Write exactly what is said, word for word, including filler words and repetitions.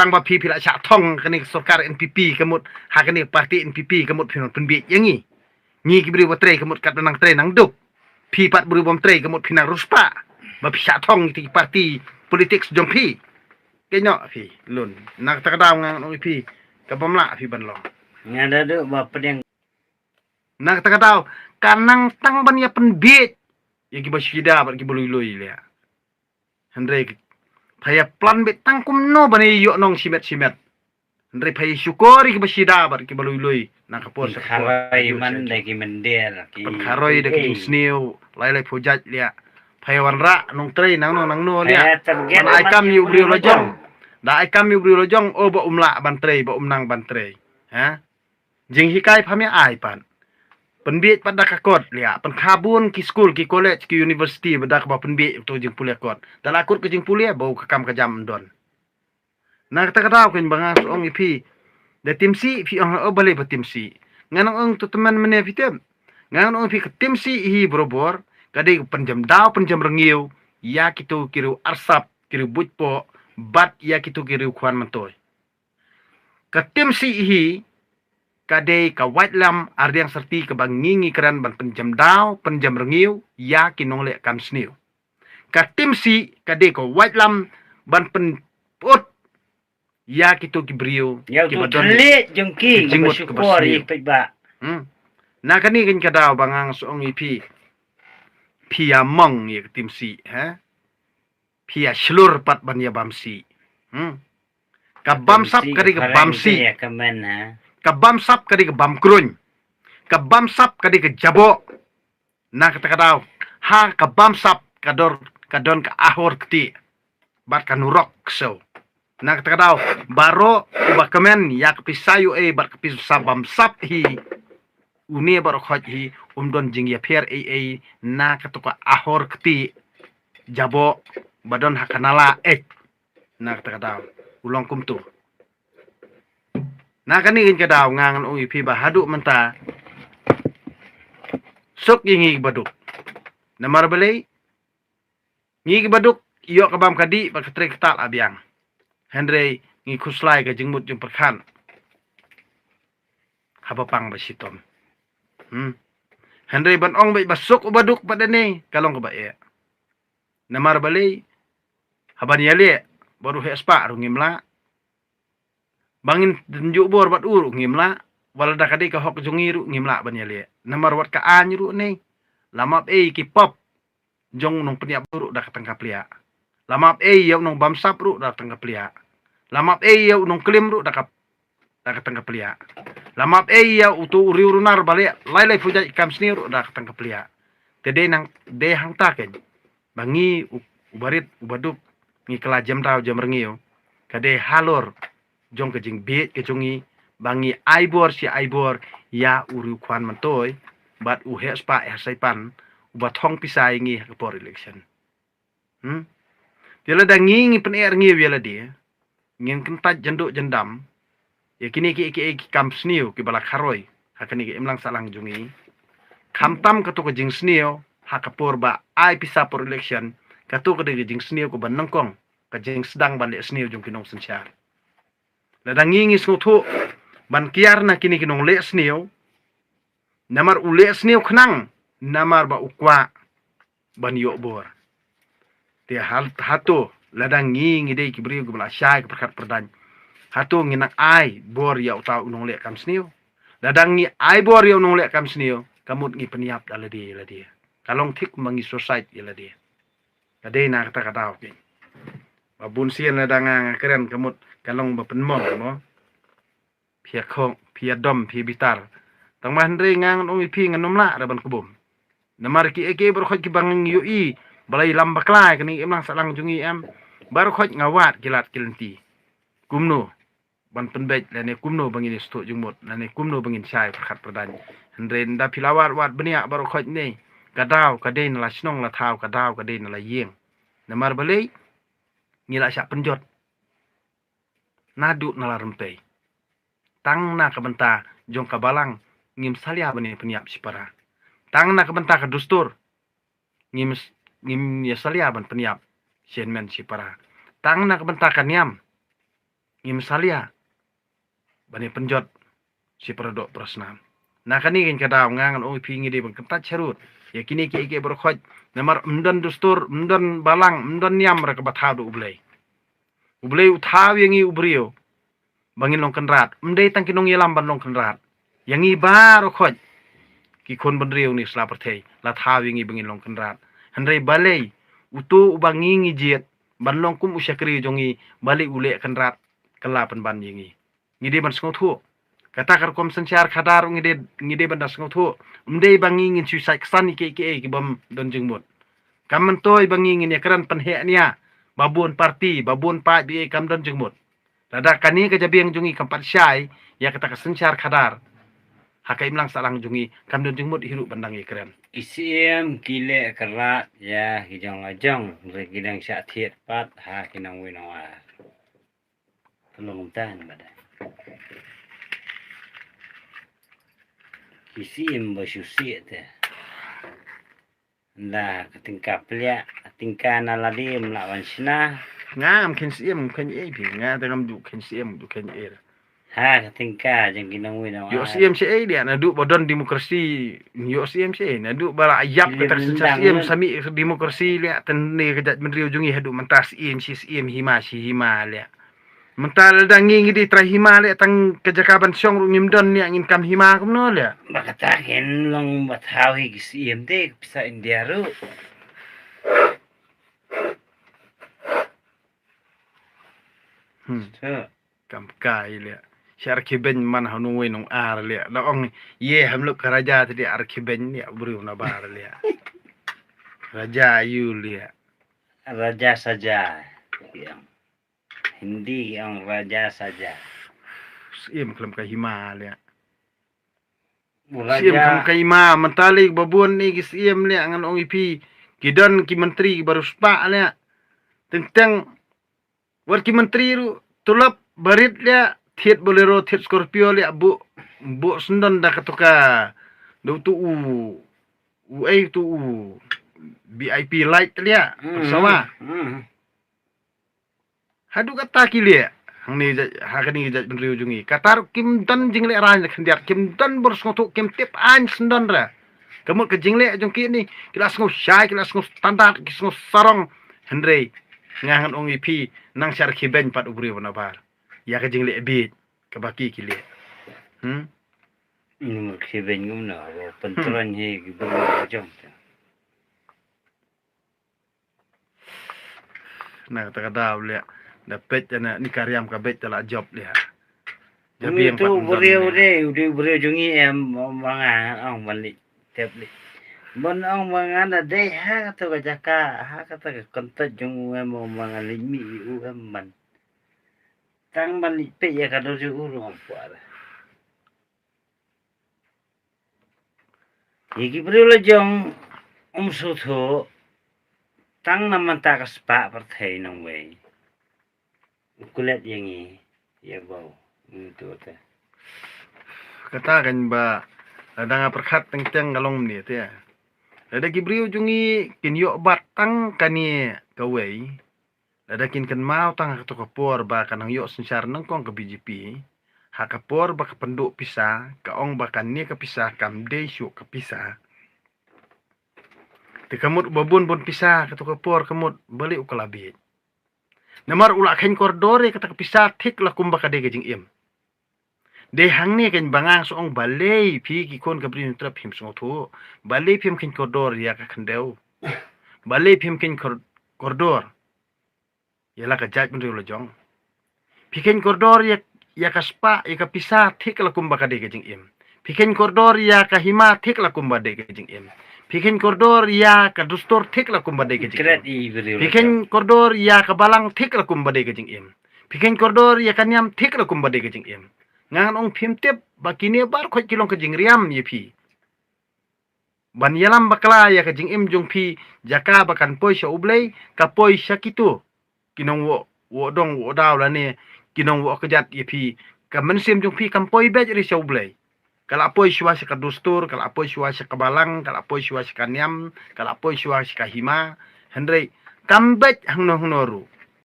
Tang ba phi phi la shah thong kane ka sorkar N P P ka mut, ha kane ka parti N P P ka mut phi nang pynbiej ïa ngi. Ngi ki briew ba trei ka mut kat ba nang trei nang duk. Phi pat briew bym trei ka mut phi nang riewspah ba phi shah thong ïa ki parti politics jong phi. Kynnoh phi lun. Na kata ka daw nga ong ïa phi, ka bym lah phi ban long. Nga da duk ba pdiang. Na kata ka daw ka nang tang ban ïa pynbiej ïa ki ba shida bad ki ba lui lui leh. Hynrei pha ïa plan beit tang kumno ban ïa ïoh nong shimet shimet. Hynrei pha ïa shukor ïa ki ba shida bad ki ba lui lui na ka por sha ka por. Pynkharoi man da ki mynder, pynkharoi da ki jingsniew lai lai phew jait leh. Pha ïa wanrah nongtrei nangno nangno leh. Ban ai kam ïa u briew la jong. Da ai kam ïa u briew la jong, o ba um lah ban trei, ba um nang ban trei. Ha? Jinghikai pha mih ai pat. Pynbiej pat da ka kot leh, pynkha bun ki skul, ki college, ki university, ba da kaba pynbiej uto jingpule kot. Da la kut ka jingpule, ba u ka kam ka jam ym don. Na kata ka daw kynba nga ong ïa phi, da timsi phi ong, o balei ba timsi. Ngan ong to tymmen mynne phi tip. Ngan ong phi ka timsi hi barabor ka dei ka pynjam daw, pynjam rngiew ïa kito ki riew arsap, ki riew buit poh, bad ïa kito ki riew khwan myntoi. Ka timsi hi ka dei ka waitlam ardiang syrti kaba ngi ngi kren ban pynjam daw, pynjam rngiew ïa ki nongleh kam sniew. Ka timsi ka dei ka waitlam ban pynput ïa kito ki briew ïa kiba uto don leh jong ki, ki jingmut kaba shukor sniew. Hmm. Na kane kynka daw ba nga ong ïa phi, phi ïa mong ïa ka timsi, ha? Phi ïa shlur pat ban ïa bamsi. Hmm. Ka bamsap ka dei ka bamsi. Ka bamsap ka dei ka bamkruiñ. Ka bamsap ka dei ka jaboh. Na kata ka daw ha ka bamsap ka dor, ka don ka ahor kti bad ka nurok ksew. Na kata ka daw baroh uba kmen ïa ka pisa ïoh ei bad ka pisa bamsap hi, une baroh khoit hi um don jingïapher ei ei na kato ka ahor kti jaboh ba don ha ka nala ek. Na kata ka daw u long kumto. Na kane kynka daw nga ngan ong ïa phi ba haduh mynta suk ïa ngi kiba duk. Namar balei? Ngi kiba duk ïoh ka bam ka dih bad ka trei ka tal abiang. Hynrei ngi khuslai ka jingmut jingpyrkhat haba pang ba shitom. Hmm. Hynrei ban ong ba suk uba duk pat da ne ka long kaba eh. Namar balei? Haban ïaleh bad u heh spah ruh ngim lah. Ba ngin tynjuh bor bad u ruh ngim lah. Wat la da ka dei ka hok jong ngi ruh ngim lah ban ïaleh. Namar wat ka aiñ ruh ne la map ei ki pop jong u nongpynïap ruh da ka tang ka pliah. La map ei ïa u nongbamsap ruh da ka tang ka pliah. La map ei ïa u nongklim ruh da ka da ka tang ka pliah. La map ei ïa uto u riewrunar ba leh lai lai phew jait kam sniew ruh da ka tang ka pliah. Te dei nang dei hangta keiñ ba ngi u, uba rit uba duk ngi kylla jem daw jem rngiew. Ka dei halor jong ka jingbieit ka jong ngi ba ngi ai bor shi ai bor ïa u riewkhwan myntoi bad u heh spah heh saipan uba thong pisa ïa ngi ha ka por election. Hmm? Te lada ngi ngi pyneh rngiew ïa lade, ngin kyntait jynduh jyndam ïa kine ki, ki, ki kam sniew kiba la kharoi ha kane ka imlang sahlang jong ngi. Khamtam kato ka jingsniew ha ka por ba ai pisa por election, kato ka dei ka jingsniew kaba nyngkong, ka jingsdang ban leh sniew jong ki nongsynshar. Lada ngi ngi sngewthuh ban kiar na kine ki nongleh sniew, namar u leh sniew khnang namar ba u kwah ban ïoh bor. Te hal hato lada ngi ngi dei ki briew kiba la shai ka pyrkhat pyrdaiñ, hato ngi nang ai bor ïa uta u nongleh kam sniew? Lada ngi ai bor ïa u nongleh kam sniew ka mut ngi pynïap da lade ïa lade. Ka long thik ma ngi suicide ïa lade. Ka dei na kata ka daw keiñ ba bun sien lada nga nga kren ka mut ka long ba pynmong mo. Phi ïa khong, phi ïa dom, phi ïa bitar. Tangba hynrei nga ngan ong ïa phi ngan ym lah re ban kbum. Namar ki ei ki ei baroh khoit kiba ngi ïohi ba la ïalam bakla ïa kane ka imlang sahlang jong ngi em, baroh khoit nga wad ki lad ki lynti. Kumno ban pynbeit lane kumno ba ngin ïa sngewthuh jingmut lane kumno ba ngin shai pyrkhat pyrdaiñ. Hynrei ynda phi la wad wad bniah baroh khoit ne, ka daw ka dei na la shnong la thaw, ka daw ka dei na la ïing. Namar balei? Ngi la shah pynjot naduh na la rympei. Tang na ka bynta jong ka balang ngim salia ban ïa pynïap shipara. Tang na ka bynta ka dustur ngim s-, ngim ïa salia ban pynïap shen men shipara. Tang na ka bynta ka niam Ngim salia ban ïa pynjot shi paradoh parasnam. Na kane kane ka daw nga ngan ong ïa phi ngi dei ban kyntait sharud ïa kine kiei kiei baroh khoit. Namar ym don dustur, ym don balang, ym don niam ruh kaba thaw da U Blei. U Blei u thaw ïa ngi u briew ba ngin long kynrad. Ym dei tang ki nongïalam ban long kynrad. Ïa ngi baroh khoit ki khun bynriew ne sla pyrthei la thaw ïa ngi ba ngin long kynrad. Hynrei balei uto uba ngi ngi jied ban long kum u shakri jong ngi, balei u leh kynrad kylla pynban ïa ngi? Ngi dei ban sngewthuh. Kata ka rukom synshar khadar ngi dei, ngi dei ban da sngewthuh. Ym dei ba ngi ngin shu sait ksan ïa kiei kiei ki bym don jingmut. Kam myntoi ba ngi ngin ïa kren pynheh nia ba bun parti, ba bun paid, ba ei kam don jingmut. Lada kane ka jabieng jong ngi kam pat shai ïa kata ka synshar khadar, ha ka imlang sahlang jong ngi kam don jingmut hi ruh ban dang ïa kren. Ki siem ki leh kynrad ïa ki jong la jong, hynrei ki dang shah thied pat ha ki nongwei nongar. Pynlong kumta ne ba dei. Ki siem ba shu sih te. Nda ka tyngka plia, ka tyngka na lade ym lah ban shna. Nga ngam kheiñ siem, ngam kheiñ ei phi. Nga te ngam ju kheiñ siem, ju kheiñ ei. Ha ka tyngka jong ki nongwei nongar. Ïoh siem shaei ïa, naduh ba don demokrasi, ïoh siem shaei, naduh ba la ïap kata ka siem sa mih demokrasi ïa, te ne ka jaitbynriew jong ngi haduh mynta siem shi siem, hima shi hima ïa. Mynta lada ngi ngi dei trai hima leh, tang ka jaka ban shong ruh ngim don, ne ngin kam hima kumno leh? Ba kata kin long ba thaw hi ki siem te ka pisa India ruh. Hmm. Kam kai leh. Shar ki ben man ha nongwei nongar leh. La ong ye ham lok ka raja te dei ar ki ben leh, briew na bar leh. Raja yu leh. Raja saja. Hindi ki ong raja saja. Siem khlem ka hima leh. Siem khlem ka hima, mynta leh ba bun ne ki siem leh ngan ong ïa phi. Ki don ki myntri ki baru spah leh. Teng teng wat ki myntri ruh tulop barit leh, thied Bolero, thied Scorpio leh, bu bu sendon da katu ka da utu u u ei tu u V I P light leh. Hmm. Sama. Hmm. Haduh kata ki leh. Hangne ha kane ka jaitbynriew jong ngi. Kata ruh kim don jingleh rain khyndiat, kim don bor sngewthuh, kim tip ain sendon ra. Ka mut ka jingleh jong ki ne, ki la sngew shai, ki la sngew standard, ki sngew sarong. Hynrei nga ngan ong ïa phi, nang shar ki ben pat u briew na bar. Ïa ka jingleh bit kaba ki ki leh. Hmm? Ni mut ki ben ngum na, pyntrong hi ki briew jong. Na kata ka daw leh, da peit na ni ka riam ka beit da la jop leh. Jabieng tu briew de, u dei briew jong ngi em, ong ma nga ong ban leh tep leh. Ban ong ma nga na dei ha kata ka jaka, ha kata ka kontak jong u em, ong ma nga leh mi u em ban. Tang ban leh peit ïa ka dor jong u ruh ong pua. Ïa ki briew la jong um sngewthuh tang na mynta ka spah pyrthei nongwei. U klet ïa ngi ïa bau ngi tu te. Kata kan ba lada nga pyrkhat teng teng ka long mne te. Lada ki briew jong ngi kin ïoh bat tang kane kawei. Lada kin kynmaw tang ha kato ka por ba ka nang ïoh synshar nyngkong ka B J P, ha ka por ba ka pynduh pisa, ka ong ba kane ka pisa kam dei shuh ka pisa. Te ka mut ba bun bun pisa kato ka por ka mut balei u ka la bieit. Namar u la kheiñ kordor ïa kata ka pisa thik la kumba ka dei ka jingim. Dei hangne kan ba nga shu ong balei phi ki khun ka Bri Hynñiewtrep phim sngewthuh. Balei phim kheiñ kordor ïa ka khyndew. Balei phim kheiñ kor-, kordor ïa la ka jaitbynriew la jong. Phi kheiñ kordor ïa, ïa ka spah, ïa ka pisa thik la kumba ka dei ka jingim. Phi kheiñ kordor ïa ka hima thik la kumba dei ka jingim. Phi kheiñ kordor ïa ka dustur thik la kumba dei ka jingim. Phi kheiñ kordor ïa ka balang thik la kumba dei ka jingim. Phi kheiñ kordor ïa ka niam thik la kumba dei ka jingim. Nga ngan ong phim tip ba kine baroh khoit ki long ka jingriam ïa phi. Ban ïalam bakla ïa ka jingim jong phi, jaka ba kan poi sha U Blei, ka poi sha kitu. Ki nongwoh, woh dong, woh daw lane, ki nongwoh kjat ïa phi. Ka mynsiem jong phi kam poi beit re sha U Blei. Ka la poi shuwa sha ka dustur, ka la poi shuwa sha ka balang, ka la poi shuwa sha ka niam, ka la poi shuwa sha ka hima. Hynrei kam beit hangno hangno ruh.